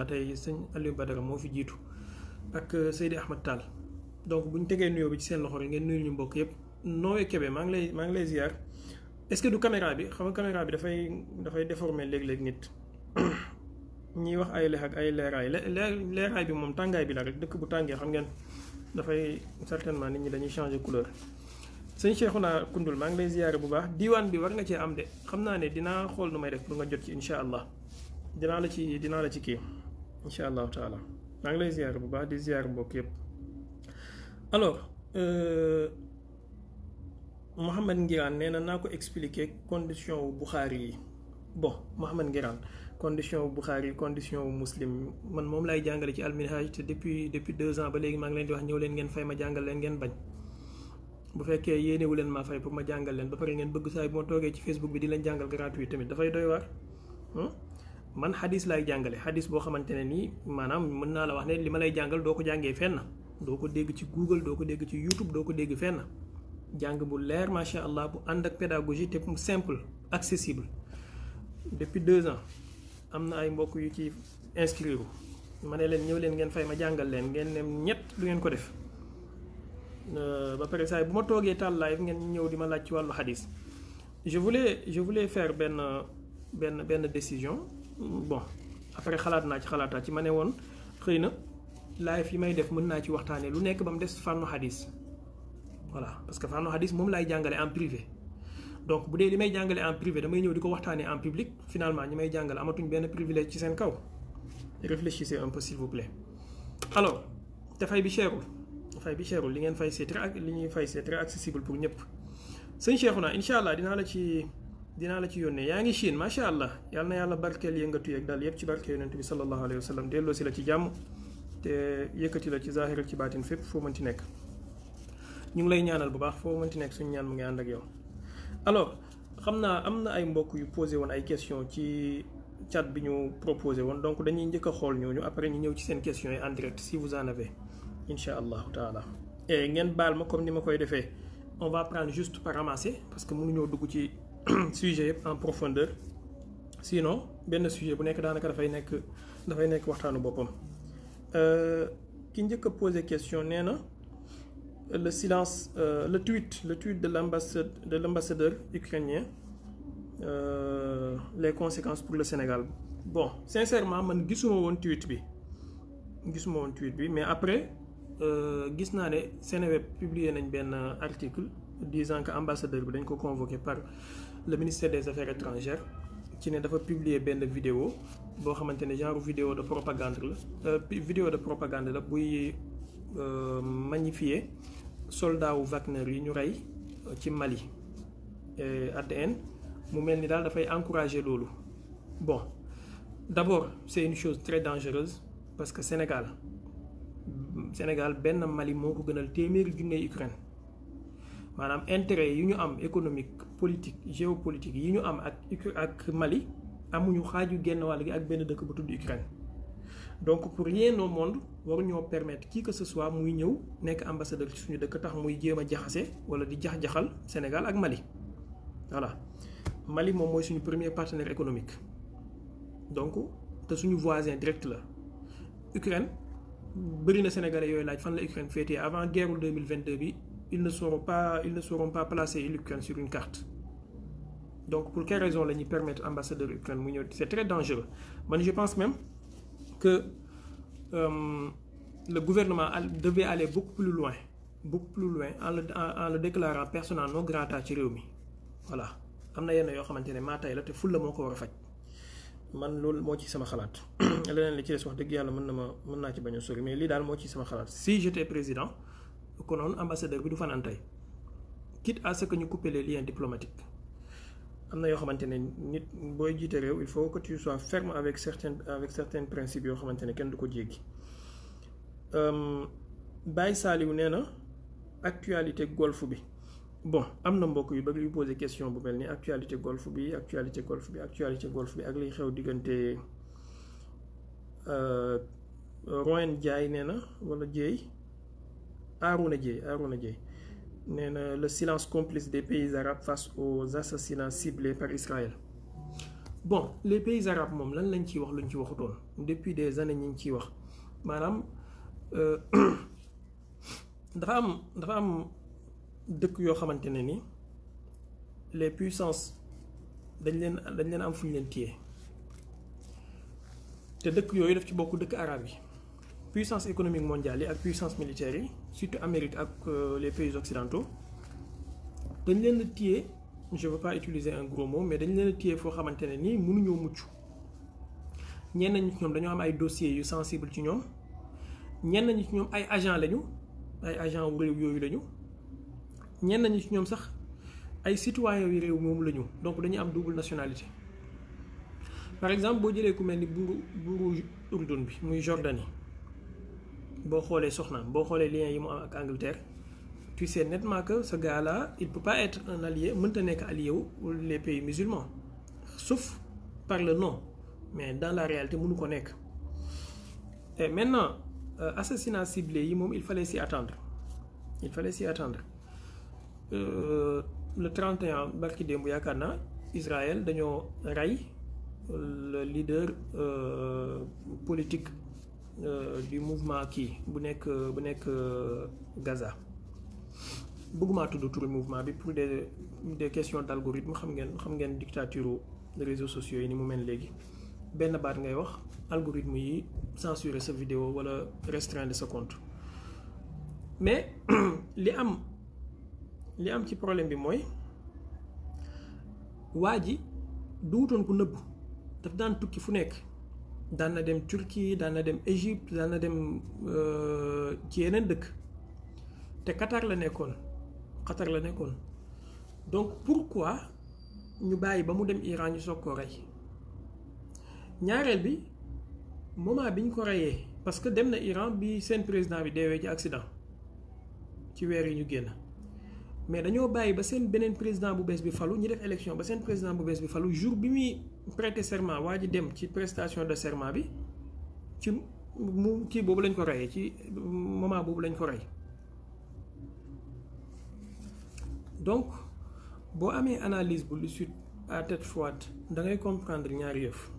tey sëñ Aliou Badara moo fi jiitu ak Seydi Ahmed Tall donc bu ñu tegee nuyoo bi ci seen loxo rek ngeen nuyu ñu mbokk yëpp Noé Kébé maa ngi lay ziar est-ce que du caméra bi xam nga caméra bi dafay déformer léeg-léeg nit ñiy wax ay lex ak ay leeraay leeraay bi moom tàngaay bi la rek dëkk bu tàngee xam ngeen dafay certainement nit ñi dañuy changer couleur. sëñ Cheikhouna Koundoul maa ngi lay ziare bu baax diiwaan bi war nga cee am de xam naa ne dinaa xool nu may def pour nga jot ci incha allah dinaa la ci kii. incha allahu taala maa ngi lay ziar bu baax di ziar mbokk yëpp alors Mouhamed Ngiraan nee na naa ko expliquer condition wu Bukhari yi bon Mouhamed Ngiraan condition wu Bukhari condition wu muslim man moom lay jàngale ci alminhaj te depuis 2 ans ba léegi maa ngi leen di wax ñëw leen ngeen fay ma jàngal leen ngeen bañ bu fekkee yéenewu leen maa fay pour ma jàngal leen ba pare ngeen bëgg saa bu ma toogee ci Facebook bi di leen jàngal gratuit tamit dafay doy waar man xadis laay jàngale xadis boo xamante ne nii maanaam mën naa la wax ne li ma lay jàngal doo ko jàngee fenn doo ko dégg ci Google doo ko dégg ci YouTube doo ko dégg fenn jàng bu leer macha allah bu ànd ak pédagogie te mu simple accessible depuis 2 ans am na ay mbokk yu ci inscrire ma ne leen ñëw leen ngeen fay ma jàngal leen ngeen ne ñett du ngeen ko def ba pare saa bu ma toogee taal live ngeen ñëw di ma laaj ci wàllu xadis je voulais faire benn décision. Bon après xalaat naa ci ma ne woon xëy na live yi may def mën naa ci waxtaanee lu nekk ba mu des fànnu xadis voilà parce que fànnu xadis moom laay jàngale en privé donc bu dee li may jàngale en privé damay ñëw di ko waxtaanee en public finalement ñi may jàngale amatuñ benn privilège ci seen kaw réfléchissez un peu s'il vous plaît. Alors te fay bi cherul li ngeen fay li ñuy fay c'est très accessible pour ñëpp sëñ Cheikhouna incha allah dinaa la ci yónnee yaa ngi Chine macha allah yal na yàlla barkeel yëngatu yeeg daal yëpp ci barke yonent bi sallallahu alayhi wa sallam delloo si la ci jàmm te yëkkati la ci zahir ak ci baatin fépp foo mënti nekk ñu ngi lay ñaanal bu baax foo mënti nekk suñu ñaan mu ngi ànd ak yow. Alors xam naa am na ay mbokk yu posé woon ay question ci chat bi ñu proposé woon donc dañuy njëkk a xool ñooñu après ñu ñëw ci seen questions yi en direct si vous en avez incha allahu taala. Et ngeen baal ma comme ni ma koy defee on va prendre juste par ramasser parce que mënuñoo dugg ci. Sujet yëpp en profondeur sinon benn sujet bu nekk daanaka dafay nekk waxtaanu boppam ki njëkk a posé question nee na le silence le tweet de l'ambassadeur ukrainien les conséquences pour le Sénégal. Bon sincèrement man gisuma woon tweet bi mais après gis naa ne Seneweb publié nañ benn article disant que ambassadeur bi dañ ko convoqué par le ministère des Affaires étrangères ci ne dafa publier benn vidéo boo xamante ne genre vidéo de propagande la buy magnifier soldats wu Wagner yi ñu rey ci Mali ADN mu mel ni daal dafay encourager loolu. Bon d'abord c'est une chose très dangereuse parce que Sénégal benn Mali moo ko gënal téeméeri junne Ukraine maanaam intérêt yi ñu am économique politique géopolitique yi ñu am ak Mali amuñu xaaju genn wàll gi ak benn dëkk bu tudd Ukraine donc pour rien au monde waruñoo permettre qui que ce soit muy ñëw nekk ambassadeur ci suñu dëkk tax muy jéem a jaxase wala di jaxal Sénégal ak Mali. Voilà Mali moom mooy suñu premier partenaire économique donc te suñu voisin direct la. Ukraine bëri na Sénégalais yooyu laaj fan la Ukraine féetee avant guerre 2022 bi. Ils ne seront pas placés l'Ukraine sur une carte. Donc pour quelle raison la ñuy permettre ambassadeur Ukraine mu ñëw c'est très dangereux. Man je pense même que le gouvernement devait aller beaucoup plus loin en le déclarant persona non grata ci réew mi. Voilà am na yenn yoo xamante ne maa tay la te ful la moo ko war a faj man loolu moo ci sama xalaat leneen li ci des wax dëgg yàlla mën naa ci bañ a sori mais lii daal moo ci sama xalaat si j'étais président. konoon ambassadeur bi du fanaan tey quitte à ce que ñu couper les liens diplomatiques am na yoo xamante ne nit booy jiite réew il faut que tu sois ferme avec certains principes yoo xamante ne kenn du ko jéggi. Baye Saliou nee na actualité golfe bi bon am na mbokk yu bëgg yu poser question bu mel ni actualité golfe bi ak liy xew diggante Royen Diaye nee na wala Dieye Arouna Dieye nee na le silence complice des pays arabes face aux assassinats ciblés par Israël. bon les pays arabes moom lan lañ ciy wax luñ ci waxutoon depuis des années ñi ngi ciy wax maanaam dafa am dëkk yoo xamante ne ni les puissances dañ leen am fu ñu leen téye te dëkk yooyu daf ci bokk dëkk arabe yi puissance économique mondiale yi ak puissance militaire yi surtout Amérique ak les pays occidentaux dañ leen a téye je veux pas utiliser un gros mot mais dañ leen a téye foo xamante ne nii mënuñoo mucc ñenn ñi ci ñoom dañoo am ay dossiers yu sensible ci ñoom ñenn ñi ci ñoom ay agent lañu ay agent wu réew yooyu lañu ñenn ñi ci ñoom sax ay citoyens yu réew moomu lañu donc dañuy am double nationalité par exemple boo jëlee ku mel ni buuru Urdun bi muy Jordanie boo xoolee soxnaam boo xoolee lien yi mu am ak Angleterre tu sais nettement que ce gars-là il peut pas être un allié mënta nekk allié wu les pays musulmans sauf par le nom mais dans la réalité mënu ko nekk. Et maintenant assassinat ciblé yi moom il fallait s'y attendre le 31 barki démb yaakaar naa Israël dañoo rey le leader politique du mouvement kii bu nekk Gaza bëgguma tudd turu mouvement bi pour des questions d'algorithme xam ngeen dictature réseaux sociaux yi ni mu mel léegi benn baat ngay wax algorithme yi censurer sa vidéo wala restreindre sa compte mais li am ci problème bi mooy waa ji du wutoon ku nëbb daf daan tukki fu nekk daan na dem Turquie daan na dem Égypte daan na dem ci yeneen dëkk te Qatar la nekkoon donc pourquoi ñu bàyyi ba mu dem Iran ñu soog koo rey ñaareel bi moment bi ñu ko reyee parce que dem na Iran bi seen président bi deewee ci accident ci weer yi ñu génn mais dañoo bàyyi ba seen beneen président bu bees bi falu ñu def élection ba seen président bu bees bi falu jour bi muy prêter serment waa ji dem ci prestation de serment bi ci mu kii boobu lañ ko reyee ci moment boobu lañ ko rey donc boo amee analyse bu lucide à tête froide da ngay comprendre ñaari yëf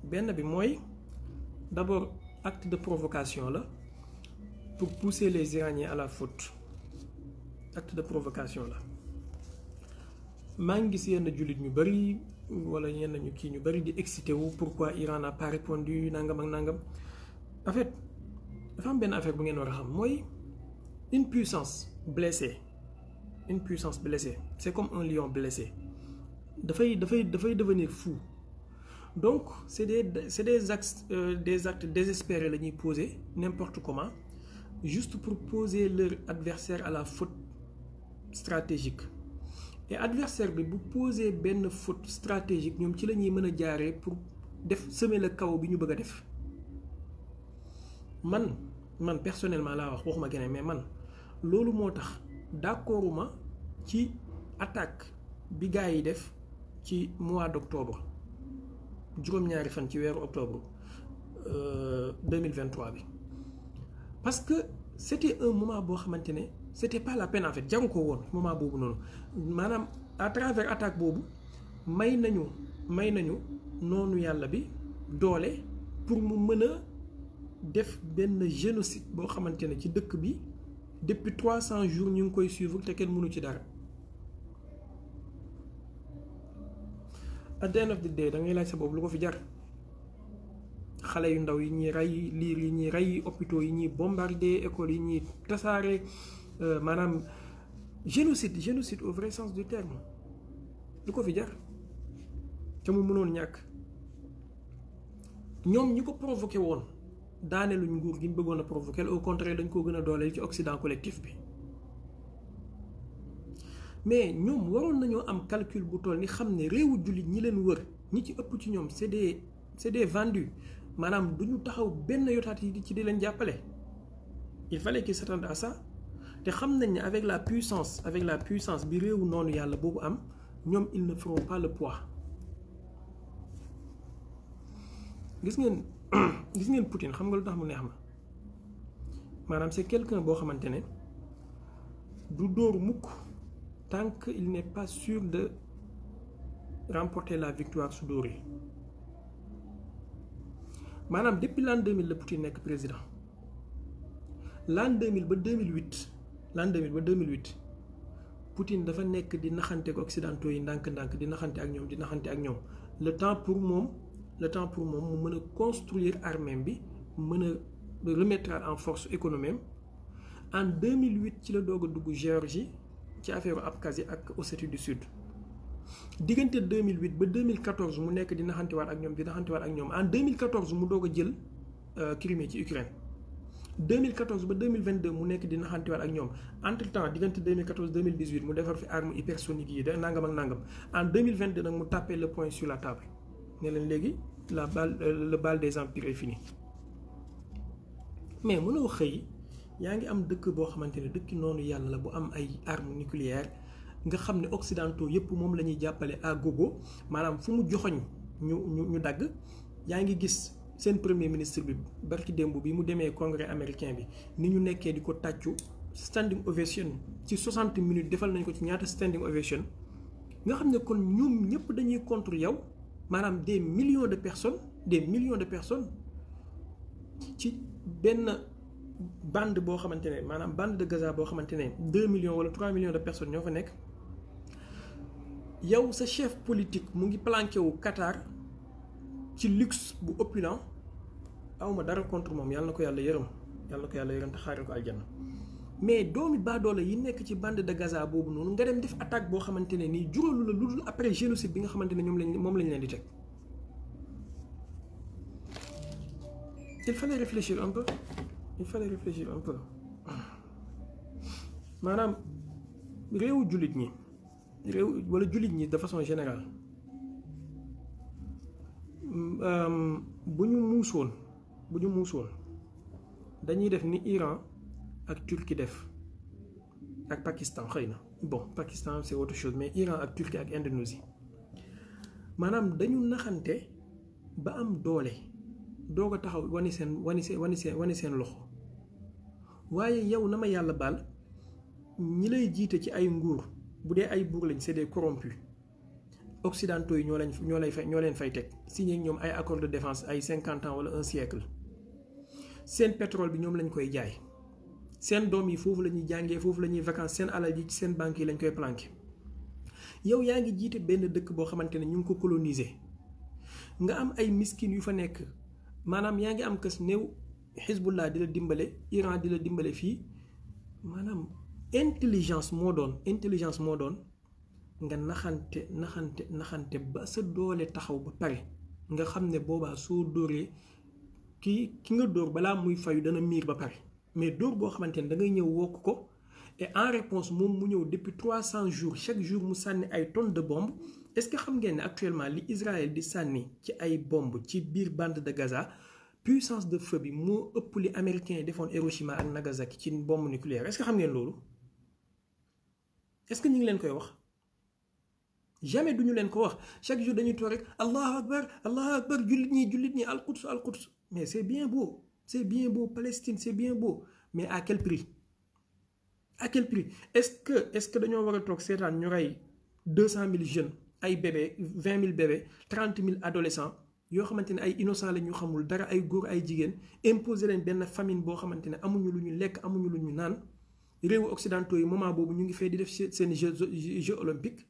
benn bi mooy d'abord acte de provocation la pour pousser les Iraniens à la faute acte de provocation la maa ngi gis yenn jullit ñu bari wala yenn ñu kii ñu bari di excité wu pourquoi Iran n'a pas répondu nangam ak nangam en fait dafa am benn affaire bu ngeen war a xam mooy une puissance blessée c'est comme un lion blessé dafay devenir fou donc c'est des actes désespérés la ñuy poser n'importe comment juste pour poser leur adversaire à la faute stratégique et adversaire bi bu poser benn faute stratégique ñoom ci la ñuy mën a jaaree pour semer le chaos bi ñu bëgg a def man personnellement laa waxuma keneen mais man loolu moo tax d'accorduma ci attaque bi gars yi def ci mois d'octobre juróom-ñaari fan ci weeru octobre 2023 bi parce que c'était un moment boo xamante ne c'était pas la peine en fait jaru ko woon moment boobu noonu maanaam à travers attaque boobu may nañu noonu yàlla bi doole pour mu mën a def benn génocide boo xamante ne ci dëkk bi depuis 300 jours ñu ngi koy suivre te kenn mënu ci dara at the end of the day da ngay laaj sa boobu lu ko fi jar xale yu ndaw yi ñuy rey liir yi ñuy rey hôpitaux yi ñuy bombardé écoles yi ñuy tasaare maanaam génocide au vrai sens du terme lu ko fi jar te mu mënoon ñàkk ñoom ñi ko provoqué woon daaneluñ nguur gi ñu bëggoon a provoqué au contraire dañ koo gën a dooleel ci Occident collectif bi mais ñoom waroon nañoo am calcul bu toll ni xam ne réewu jullit ñi leen wër ñi ci ëpp ci ñoom c'est des vendus maanaam du ñu taxaw benn yotaat yi ci di leen jàppale il fallait qu'ils s'attendent à ça te xam nañ ne avec la puissance bi réewu noonu yàlla boobu am ñoom ils ne feront pas le poids gis ngeen Poutine xam nga lu tax mu neex ma maanaam c'est quelqu'un boo xamante ne du dóor mukk tant qu'il n'est pas sûr de remporter la victoire su dóoree maanaam depuis l'an 2000 la Poutine nekk président l'an 2000 ba 2008 l'an 2000 ba 2008 Poutine dafa nekk di naxante ak occidentaux yi ndànk-ndànk di naxante ak ñoom di naxante ak ñoom le temps pour moom mu mën a construire armée bi mën a remettre en force économie en 2008 ci la doog a dugg Géorgie ci affaire Abkhazie ak Ossétie du Sud diggante 2008 ba 2014 mu nekk di naxantewaat ak ñoom en 2014 mu doog a jël Crimée ci Ukraine 2014 ba 2022 mu nekk di naxantewaat ak ñoom entre temps diggante 2014 2018 mu defar fi arme hypersonique yi da nangam ak nangam en 2022 nag mu tapé le point sur la table ne leen léegi le bal des empires est fini mais mënoo xëy yaa ngi am dëkk boo xamante ne dëkki noonu yàlla la bu am ay armes nucléaires nga xam ne occidentaux yépp moom la ñuy jàppale à gogo maanaam fu mu joxoñ ñu dagg yaa ngi gis seen premier ministre bi barki démb bi mu demee congrès américain bi ni ñu nekkee di ko tàccu standing ovation ci 60 minutes defal nañ ko ci ñaata standing ovation nga xam ne kon ñoom ñëpp dañuy contre yow maanaam des millions de personnes ci benn bande boo xamante ne maanaam bande de Gaza boo xamante ne 2 millions wala 3 millions de personnes ñoo fa nekk yow sa chef politique mu ngi planqué wu Qatar ci luxe bu opulent awma dara contre moom yàlla na ko yàlla yërëm te xaaral ko aljanna mais doomi baadoola yi nekk ci bande de Gaza boobu noonu nga dem def attaque boo xamante ne nii juralu la lu dul après génocide bi nga xamante ne moom lañ leen di teg. il fallait réfléchir un peu maanaam réewu jullit ñi wala jullit ñi de façon générale bu ñu muusoon dañuy def ni Iran ak Turquie def ak Pakistan xëy na bon Pakistan c'est autre chose mais Iran ak Turquie ak Indonésie maanaam dañu naxante ba am doole doog a taxaw wani seen loxo waaye yow na ma yàlla baal ñi lay jiite ci ay nguur bu dee ay buur lañ c'est des corrompus occidentaux yi ñoo leen fay teg signé ñoom ay accord de défense ay 50 ans wala un siècle seen pétrole bi ñoom lañ koy jaay seen doom yi foofu la ñuy jàngee foofu la ñuy vacances seen alal yi ci seen banques yi lañ koy planqué yow yaa ngi jiite benn dëkk boo xamante ne ñu ngi ko coloniser nga am ay miskin yu fa nekk maanaam yaa ngi am kës néew Hezbollah di la dimbale Iran di la dimbale fii maanaam intelligence moo doon nga naxante ba sa doole taxaw ba pare nga xam ne boobaa soo dóoree ki nga dóor balaa muy fayu dana miir ba pare mais dóor boo xamante ne da ngay ñëw wokk ko et en réponse moom mu ñëw depuis 300 jours chaque jour mu sànni ay tonnes de bombes est-ce que xam ngeen ne actuellement li Israël di sànni ci ay bombes ci biir bande de Gaza puissance de feu bi moo ëpp li américains yi defoon Hiroshima ak Nagasaki ci bombe nucléaire est-ce que xam ngeen loolu est-ce que ñu ngi leen koy wax jamais duñu leen ko wax chaque jour dañuy toog rek allahu akbar jullit ñi al-Quds mais c'est bien beau Palestine c'est bien beau mais à quel prix est-ce que dañoo war a toog seetaan ñu rey 200 000 jeunes ay bébés 20 000 bébés 30 000 adolescents yoo xamante ne ay innocents la ñu xamul dara ay góor ay jigéen imposer leen benn famine boo xamante ne amuñu lu ñu lekk amuñu lu ñu naan réewu occidentaux yi moment boobu ñu ngi fay di def seen jeux olympiques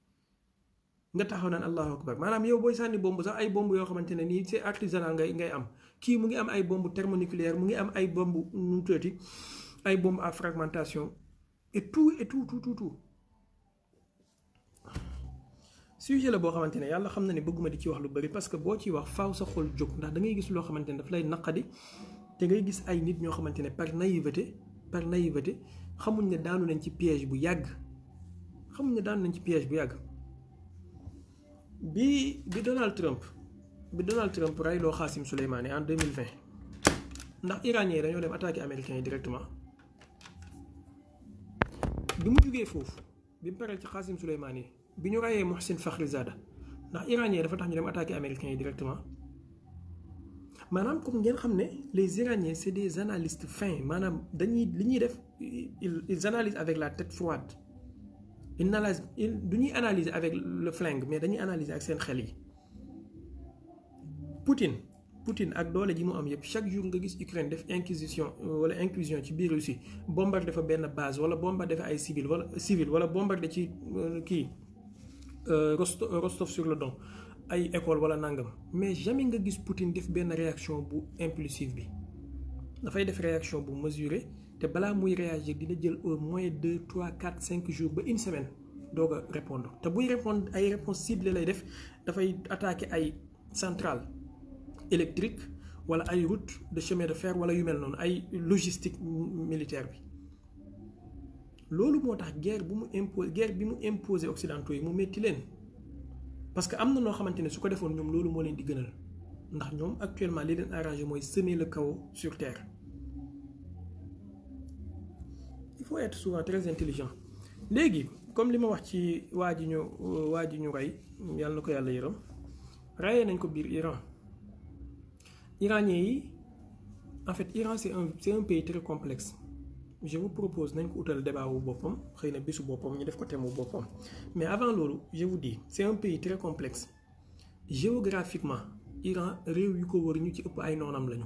nga taxaw naan allahu akbar maanaam yow booy sànni bomb sax ay bomb yoo xamante ne nii c'est artisanal ngay am kii mu ngi am ay bomb thermonucléaire mu ngi am ay bomb nu tuuti ay bomb à fragmentation et tout sujet la boo xamante ne yàlla xam na ne bëgguma di ci wax lu bari parce que boo ciy wax faaw sa xol jóg ndax da ngay gis loo xamante ne daf lay naqadi te ngay gis ay nit ñoo xamante ne par naïveté xamuñ ne daanu nañ ci piège bu yàgg bi Donald Trump rayloo Qassim Soleimani en 2020 ndax iraniens yi dañoo dem attaquer américains yi directement bi mu jugee foofu bi mu paree ci Qassim Soleimani bi ñu rayee Mohsen Fakhrizada ndax iraniens dafa tax ñu dem attaquer américains yi directement maanaam comme ngeen xam ne les iraniens c'est des analystes fins maanaam li ñuy def ils analysent avec la tête froide du ñuy analyser avec le flingue mais dañuy analyser ak seen xel yi Poutine Poutine ak doole ji mu am yëpp chaque jour nga gis Ukraine def inclusion ci biir Russie bombardé fa benn base wala bombardé fa ay civil wala bombardé ci kii Rostov-sur-le-Don ay école wala nangam mais jamais nga gis Poutine def benn réaction bu impulsive bi dafay def réaction bu mesurée te balaa muy réagir dina jël au moins 2 3 4 5 jours ba une semaine doog a répondre te buy répondre ay réponse ciblée lay def dafay attaquer ay centrale électrique wala ay route de chemin de fer wala yu mel noonu ay logistique militaire bi loolu moo tax guerre bi mu imposé occidentaux yi mu metti leen parce que am na noo xamante ne su ko defoon ñoom loolu moo leen di gënal ndax ñoom actuellement li leen arrangé mooy semer le chaos sur terre. Il faut être souvent très intelligent léegi comme li ma wax ci waa ji ñu rey yàlla na ko yàlla yërëm rayee nañ ko biir Iran iranien yi en fait Iran c'est un pays très complexe. Je vous propose nañ ko utal débat wu boppam xëy na bisu boppam ñu def ko thème wu boppam mais avant loolu je vous dis c'est un pays très complexe géographiquement Iran réew yu ko wër ñu ci ëpp ay noonam lañu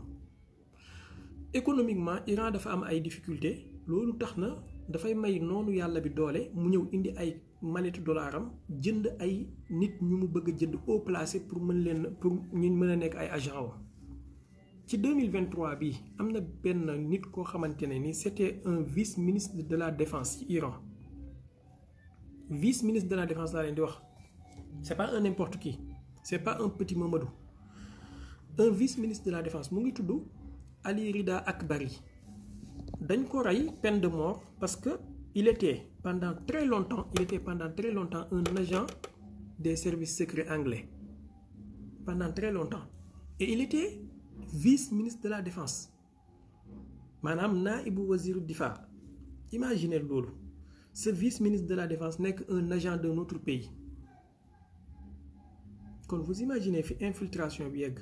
économiquement Iran dafa am ay difficultés loolu tax na dafay may noonu yàlla bi doole mu ñëw indi ay mallette dollaram jënd ay nit ñu mu bëgg a jënd haut placé pour ñu mën a nekk ay agent ci 2023 bi am na benn nit koo xamante ne ni c'était un vice-ministre de la défense ci Iran vice-ministre de la défense laa leen di wax c'est pas un n'importe qui c'est pas un petit Mamadou un vice-ministre de la défense mu ngi tudd Ali Rida Akbari dañ ko rey peine de mort parce que il était pendant très longtemps un agent des services secrets anglais pendant très longtemps et il était vice-ministre de la défense maanaam naïbu wazir difa imaginez loolu ce vice-ministre de la défense nekk un agent d'un autre pays kon vous imaginez fi infiltration bi yegg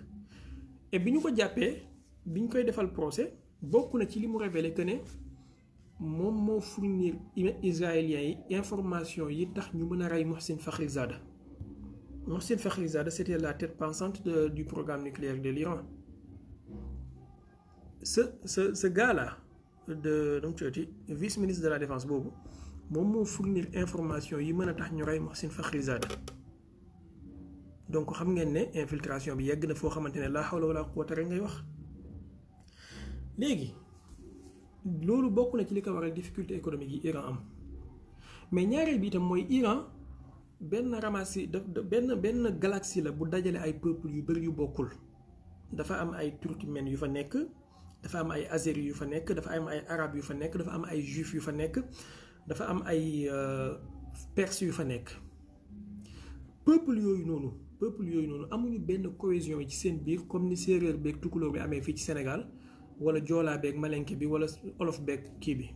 et bi ñu ko jàppee bi ñu koy defal procès bokk na ci li mu révélé que ne moom moo fournir israéliens yi information yi tax ñu mën a rey Mohsen Fakhrizadeh. Mohsen Fakhrizadeh c'était la tête pensante du programme nucléaire de l'Iran. Ce gars-là donc vice-ministre de la défense boobu moom moo fournir information yi mën a tax ñu rey Mohsen Fakhrizadeh. Donc xam ngeen ne infiltration bi yegg na foo xamante ne laa hawla wala quwwata rek ngay wax léegi loolu bokk na ci li ko waral difficulté économique yi Iran am mais ñaareel bi itam mooy Iran benn ramassis benn galaxie la bu dajale ay peuples yu bëri yu bokkul dafa am ay turkmènes yu fa nekk dafa am ay azéris yu fa nekk dafa am ay arabes yu fa nekk dafa am ay juifs yu fa nekk dafa am ay perses yu fa nekk peuples yooyu noonu amuñu benn cohésion ci seen biir comme ni séeréer beeg tukulóor bi amee fii ci Sénégal wala joolaa beeg malenke bi wala olof beeg kii bi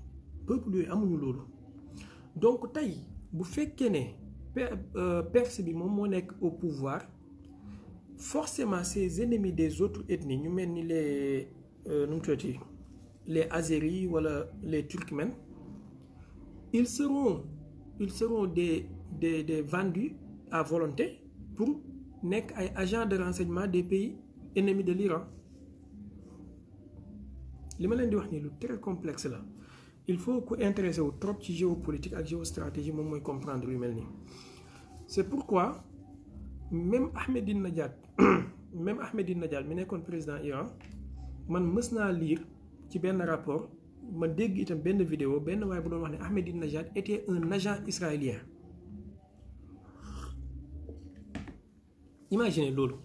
peuple yooyu amuñu loolu donc tey bu fekkee ne perse bi moom moo nekk au pouvoir forcément ses ennemis des autres ethnies ñu mel ni les azéris wala les turkmènes ils seront des vendus à volonté pour nekk ay agents de renseignement des pays ennemis de l'Iran. li ma leen di wax nii lu très complexe la il faut que intéressé wu trop ci géopolitique ak géostratégie moom mooy comprendre yu mel nii c'est pourquoi même Ahmadinejad mi nekkoon président Iran man mës naa lire ci benn rapport ma dégg itam benn vidéo benn waaye bu doon wax ne Ahmadinejad était un agent israélien imaginez loolu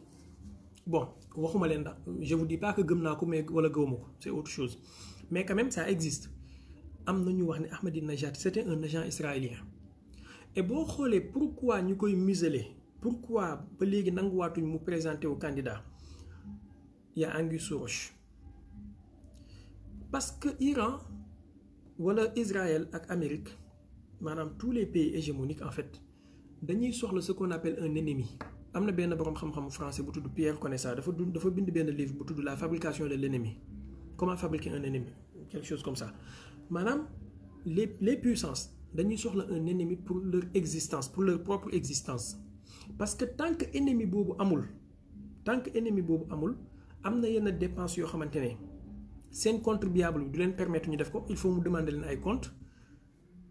bon waxuma leen ndax je vous dis pas que gëm naa ko mais wala gëwuma ko c'est autre chose mais quand même ça existe am na ñu wax ne Ahmadinejad c'était un agent israélien et boo xoolee pourquoi ñu koy museler pourquoi ba léegi nanguwaatuñ mu présenter au candidat y a Anguille sous roche parce que Iran wala Israël ak Amérique maanaam tous les pays hégémoniques en fait dañuy soxla ce qu'on appelle un ennemi. am na benn boroom xam-xamu français bu tudd Pierre Conessa dafa bind benn livre bu tudd la fabrication de l'ennemi comment fabriquer un ennemi quelque chose comme ça maanaam les puissances dañuy soxla un ennemi pour leur existence pour leur propre existence parce que tant que ennemi boobu amul am na yenn dépenses yoo xamante ne seen contribuable bi du leen permettre ñu def ko il faut mu demander leen ay compte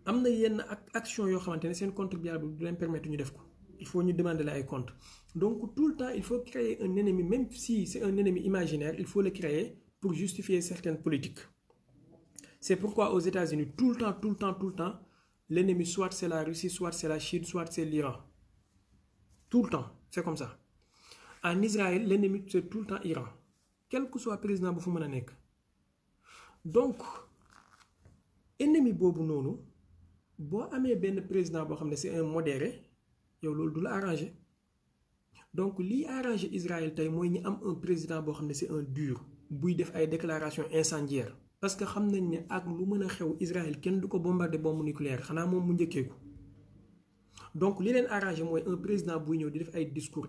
am na yenn action yoo xamante ne seen contribuable bi du leen permettre ñu def ko il faut ñu demander leen ay compte donc tout le temps il faut créer un ennemi même si c'est un ennemi imaginaire il faut le créer pour justifier certaines politiques. C'est pourquoi aux États-Unis tout le temps l'ennemi soit c'est la Russie soit c'est la Chine soit c'est l'Iran. Tout le temps c'est comme ça. En Israël l'ennemi c'est tout le temps Iran quel que soit président bu fu mën a nekk. Donc ennemi boobu noonu boo amee benn président boo xam ne c'est un modéré yow loolu du la arrangé donc lii arrangé Israël tey mooy ñi am un président boo xam ne c'est un dur buy def ay déclarations incendiaires parce que xam nañ ne ak lu mën a xew Israël kenn du ko bombardé bombe nucléaire xanaa moom mu njëkkee ko donc li leen arrangé mooy un président buy ñëw di def ay discours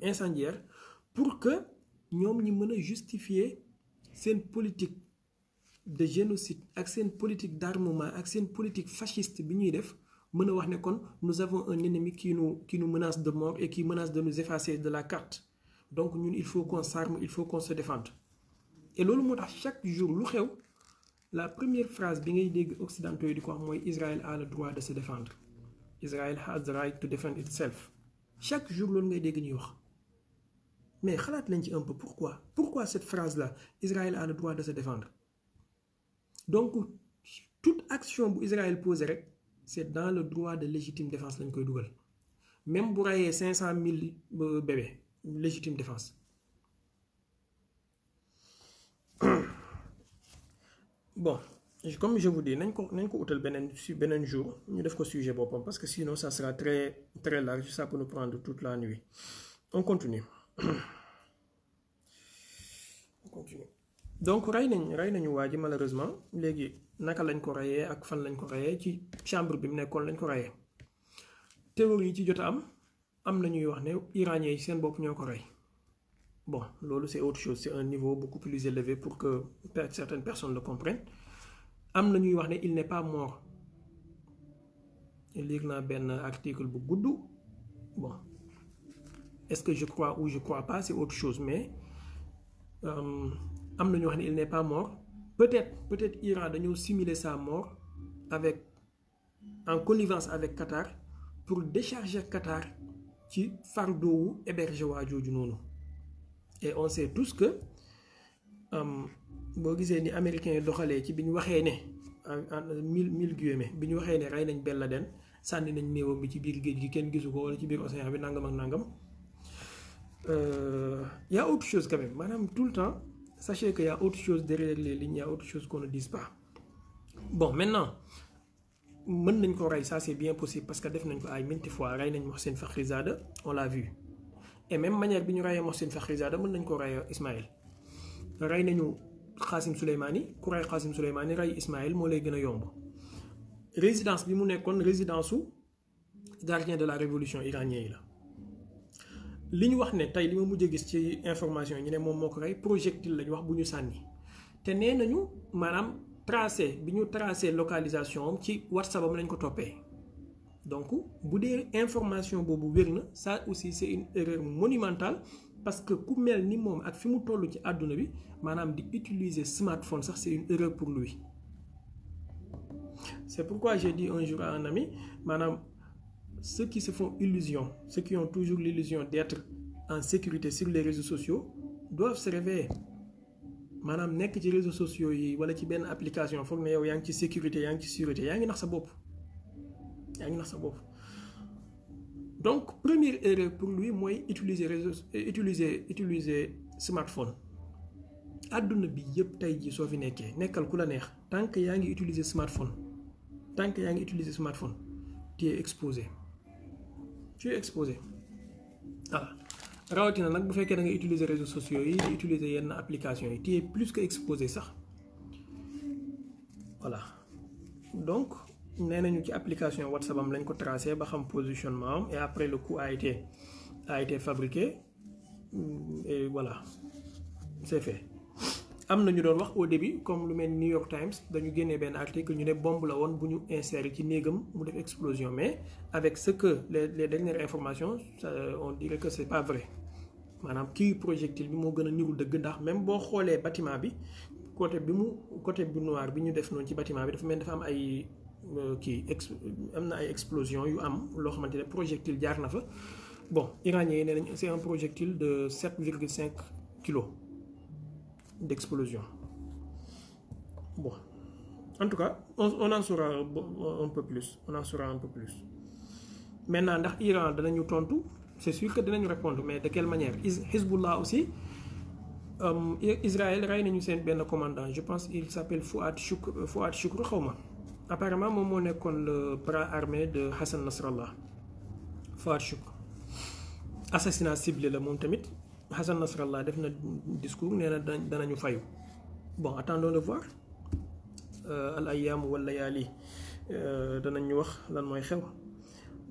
incendiaires pour que ñoom ñi mën a justifier seen politique de génocide ak seen politique d'armement ak seen politique fasciste bi ñuy def mën a wax ne kon nous avons un ennemi qui nous menace de mort et qui menace de nous effacer de la carte donc ñun il faut qu'on s'arme il faut qu'on se défende et loolu moo tax chaque jour lu xew la première phrase bi ngay dégg occidentaux yi di ko wax mooy Israël a le droit de se défendre Israël has the right to defend itself chaque jour loolu ngay dégg ñuy wax mais xalaat lañ ci un peu pourquoi cette phrase là Israël a le droit de se défendre donc toute action bu Israël posé rek c'est dans le droit de légitime défense lañ koy dugal même bu rayee 500 000 bébés légitime défense. Bon comme je vous dis nañ ko utal beneen jour ñu def ko sujet boppam parce que sinon ça sera très très large ça peut nous prendre toute la nuit. On continue. Donc rey nañu waa ji malheureusement léegi naka lañ ko reyee ak fan lañ ko reyee ci chambre bi mu nekkoon lañ ko reyee théorie yi ci jot am na ñuy wax ne iraniens yi seen bopp ñoo ko rey bon loolu c'est autre chose c'est un niveau beaucoup plus élevé pour que certaines personnes le comprennent am na ñuy wax ne il n'est pas mort lire naa benn article bu gudd bon est-ce que je crois ou je crois pas c'est autre chose mais am na ñu wax ne il n'est pas mort peut-être Iran dañoo simuler sa mort en connivence avec Qatar pour décharger Qatar ci fardeau wu héberger waa jooju noonu et on sait tous que boo gisee ni américains yi doxalee ci bi ñu waxee ne mille guillemets bi ñu waxee ne rey nañ Ben Laden sànni nañ néewam bi ci biir géej gi kenn gisu ko wala ci biir océan bi nangam ak nangam y a autre chose quand même maanaam tout le temps sachez que y a autre chose derrière les lignes y a autre chose qu'on ne dise pas. Bon maintenant mën nañ ko rey ça c'est bien possible parce que def nañ ko ay maintes fois rey nañ Mohsen Fakhrizadeh on l'a vu et même manière bi ñu reyee Mohsen Fakhrizadeh mën nañ ko rey Ismaël rey nañu Qassim Soleimani ku rey Qassim Soleimani rey Ismaël moo lay gën a yomb résidence bi mu nekkoon résidence su gardien de la révolution iranien yi la li ñu wax ne tey li ma mujj a gis ci information ñu ne moom moo ko rey projectile lañu wax bu ñu sànni te nee nañu maanaam bi ñu tracé localisation am ci WhatsApp am lañ ko toppee donc bu dee information boobu wér na ça aussi c'est une erreur monumentale parce que ku mel ni moom ak fi mu toll ci àdduna bi maanaam di utiliser smartphone sax c'est une erreur pour lui. C'est pourquoi j'ai dit un jour à un ami maanaam ceux qui se font illusion ceux qui ont toujours l'illusion d'être en sécurité sur les réseaux sociaux doivent se réveiller maanaam nekk ci réseaux sociaux yi wala ci benn application foog ne yow yaa ngi ci sécurité yaa ngi ci sûreté yaa ngi nax sa bopp donc première erreur pour lui mooy utiliser smartphone àdduna bi yëpp tey jii soo fi nekkal ku la neex tant que yaa ngi utiliser smartphone tu es exposé voilà rawatina nag bu fekkee da nga utiliser réseaux sociaux yi di utiliser yenn applications yi tu es plus que exposé sax voilà donc nee nañu ci application WhatsApp am lañ ko tracé ba xam positionnement am et après le coup a été fabriqué et voilà c'est fait. am na ñu doon wax au début comme lu mel New York Times dañu génnee benn article ñu ne bombe la woon bu ñu inséré ci néegam mu def explosion mais avec ce que les dernières informations on dirait que c'est pas vrai maanaam kii projectile bi moo gën a niru dëgg ndax même boo xoolee bâtiment bi côté bu noir bi ñu def noonu ci bâtiment bi dafa mel dafa am ay am na ay explosion yu am loo xamante ne projectile jaar na fa bon iranien yi nee nañ c'est un projectile de 7,5 kilos d'explosion. Bon, en tout cas, on en saura un peu plus. Maintenant, dans l'Iran, c'est sûr que nous répondre, mais de quelle manière? Hezbollah aussi, Israël a un commandant, je pense qu'il s'appelle Fouad Choukr. Apparemment, mon est le bras armé de Hassan Nasrallah. Fouad Choukr. Assassinat ciblé le Montamit. Hassan Nasrallah a fait un discours, il a fait. Bon, attendons de voir. Al ayyam wal layali danañ ñu wax lan mooy xew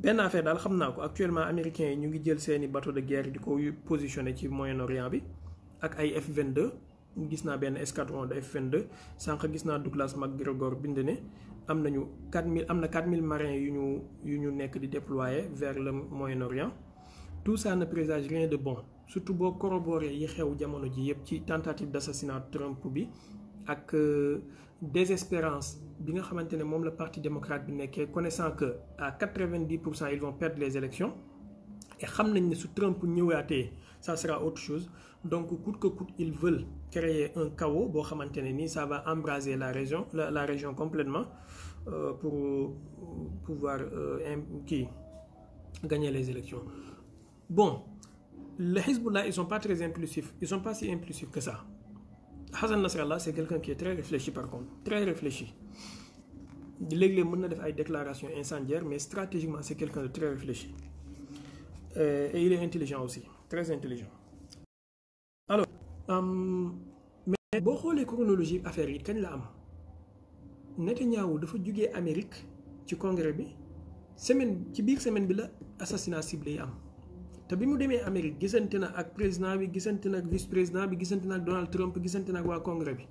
benn affaire daal xam naa ko actuellement américains yi ñu ngi jël seeni bateau de guerre di ko positionné ci Moyen-Orient bi ak ay F-22 gis naa benn escadron de F-22 sànq gis naa Douglas MacGregor bind ne am na 4000 marins yu ñu nekk di déployer vers le Moyen-Orient. Tout ça ne présage rien de bon surtout boo corroboré yi xew jamono ji yëpp ci tentative d'assassinat Trump bi ak désespérance bi nga xamante ne moom la parti démocrate bi nekkee connaissant que à 90% ils vont perdre les élections et xam nañ ne su Trump ñëwaatee ça sera autre chose donc coûte que coûte ils veulent créer un chaos boo xamante ne nii ça va embraser la région complètement pour pouvoir gagner les élections. Bon, les Hezbollah ils sont pas très impulsifs, ils sont pas si impulsifs que ça. Hassan Nasrallah c'est quelqu'un qui est très réfléchi par contre, très réfléchi. Léeg-léeg mën na def ay déclarations incendiaires mais stratégiquement c'est quelqu'un de très réfléchi et il est intelligent aussi, très intelligent. Alors mais boo xoolee chronologie affaire yi kañ la am Netanyahu dafa jugee Amérique ci congrès bi ci biir semaine bi la assassinat ciblé yi am te bi mu demee Amérique gisante na ak président bi gisante na ak vice président bi gisante na ak Donald Trump gisante na ak waa congrès bi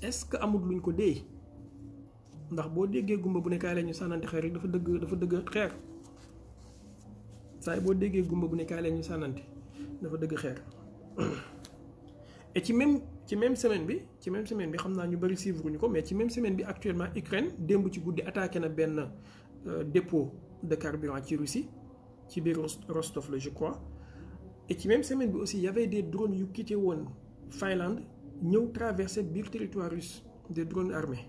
est-ce que amul luñ ko dee ndax boo déggee gumba bu ne kaay la ñu sànnante xeer rek dafa dëgg xeer saa boo déggee gumba bu ne kaay la ñu sànnante dafa dëgg xeer et ci même semaine bi xam naa ñu bari suivre ñu ko mais ci même semaine bi actuellement Ukraine démb ci guddi attaqué na benn dépôt de carburant ci Russie ci biir Rostov la je crois et ci même semaine bi aussi il y avait des drones yu quitté woon Finlande ñëw traversé biir territoire russe des drones armés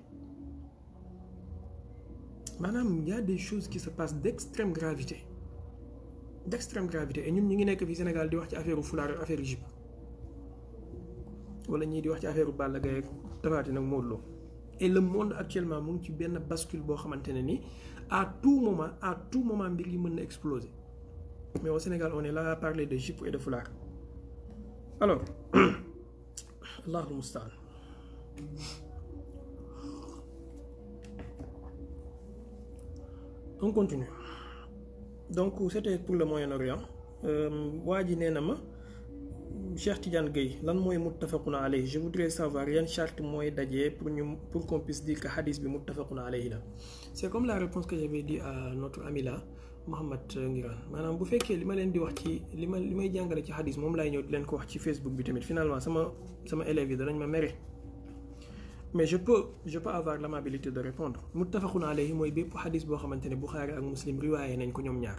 maanaam il y a des choses qui se passent d'extrême gravité et ñun ñu ngi nekk fi Sénégal di wax ci affaire fulaar ak affaire Égypte wala ñii di wax ci affaire Balla Gaye ak Tapha Tine ak Modou Lo et le monde actuellement mu ngi ci benn bascule boo xamante ne ni à tout moment mbir yi mën na exploser mais au Sénégal on est là à parler de jupe et de foulard. Alors Allahul Mustaan. On continue. Donc c'était pour le Moyen-Orient. waa ji nee na ma Cheikh Tidiane Gueye lan mooy muttafaqun alayhi, je voudrais savoir yan charte mooy dajee pour qu'on puisse dire que hadith bi muttafaqun alayhi la. C'est comme la réponse que j'avais dit à notre ami là Mohamed Ngiran. Maanaam bu fekkee li ma leen di wax ci li may jàngale ci hadith moom laay ñëw di leen ko wax ci Facebook bi tamit finalement sama élèves yi danañ ma mere mais je peux avoir l'amabilité de répondre. Muttafaqun alayhi mooy bépp hadith boo xamante ne Bukhari ak Muslim riwaaye nañ ko ñoom ñaar.